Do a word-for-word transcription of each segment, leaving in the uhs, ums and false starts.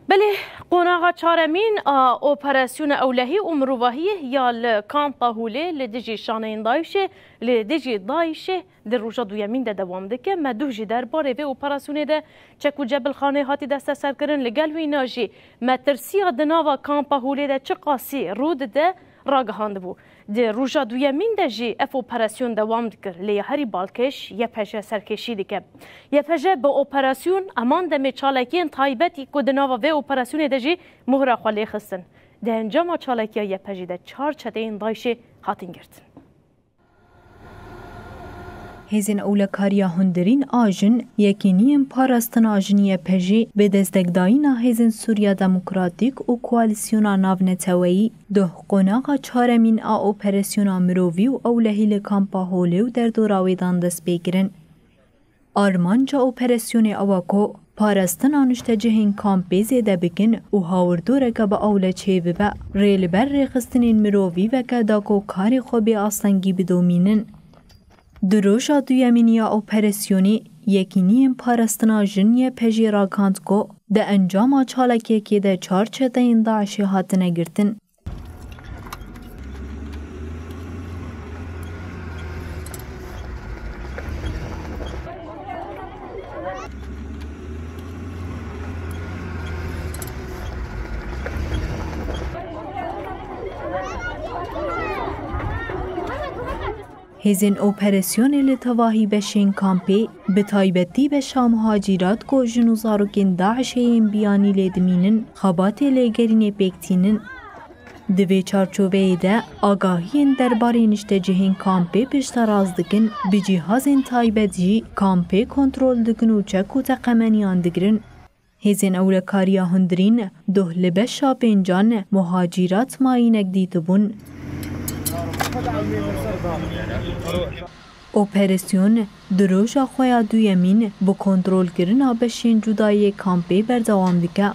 Belê, qonaxa çaremîn a operasyona ewlehî û mirovahiyê ya li kampa Holê li dijî şaneyên DAIŞê, li dijî DAIŞê di roja duyemîn de dewam dike. Me duh jî derbarê vê operasyonê de çek û cebilxaneyê hatî desteserkirin. Li gel wîna jî me tirsiya di nava kampa Holê de çiqasî rû dide ragihandibû. Di roja duyemîn de jî ev operasyon dewam dikir, lê ya herî balkêş Y P J serkêşî dike. Y P J bi operasyon heman demê çalakiyên taybetî ku di nava vê operasyonê de jî mohra xwe lê xistin. Di encama çalakiya Y P J de çar çeteyên DAIŞê hatin girtin. Hêzên Ewlekariya Hundirîn a Jin, Yekîniyên Parastina Jin Y P J, bi destekdayîna Hêzên Sûriya Demokratîk û Koalîsyona Navneteweyî, duh qonaxa çaremîn a operasyona mirovî û ewlehî li kampa Holê û derdora wê dan destpêkirin. Armanca operasyonê ew e ku parastina niştecihên kampê zêde bikin û hawirdoreke bi ewle çêbibe, rê li ber rêxistinên mirovî veke da ku karê xwe bê astengî bidomînin. Di roja duyemîn ya operasyonê, Yekîniyên Parastina Jin Y P J ragihand ku di encama çalakiyekê de çar çeteyên DAIŞê hatine girtin. Hêzên operasyonê li tevahî beşên kampê, bi taybetî beşa muhacîrat ku jin û zarokên DAIŞê yên biyanî lê dimînin, xebatê lêgerînê pêk tînin. Di vê çarçoveyê de agahiyên derbarê niştecihên kampê pişterast dikin, bi cîhazên taybet jî kampê kontrol dikin û çek û teqemeniyan digirin. Hêzên Ewlekariya Hundirîn duh li beşa pêncan muhacîrat mayînek dîtibûn. Operasyon di roja xwe ya duyemîn bi kontrolkirina beşên cuda yê kampê berdewam dike.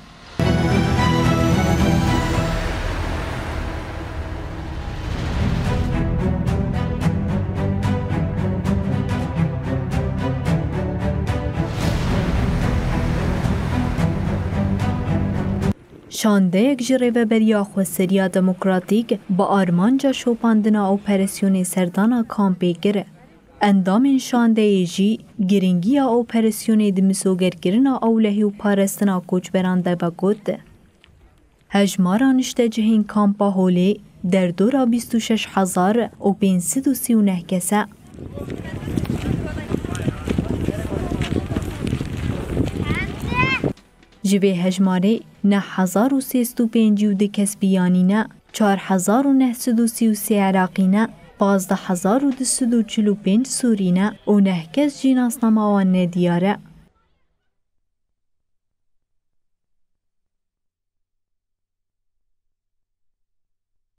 Şandeyek ji Rêveberiya Xweseriya Demokratîk bi armanca şopandina operasyonê serdana kampê kir. Endamên şandeyê jî girîngiya operasyonê di misogerkirina ewlehî û parastina koçberan de vegot. Hejmara niştecihên kampa Holê derdora bîst û şeş hezar û pênc sed û sî û neh kes e. Ji vê hejmarê neh hezar û sê sed û pêncî û du kes biyanî ne, çar hezar û neh sed û sî û sê Iraqî ne, pazdeh hezar û du sed û çil û pênc Sûrî ne û neh kes jî nasnama wan nediyar e.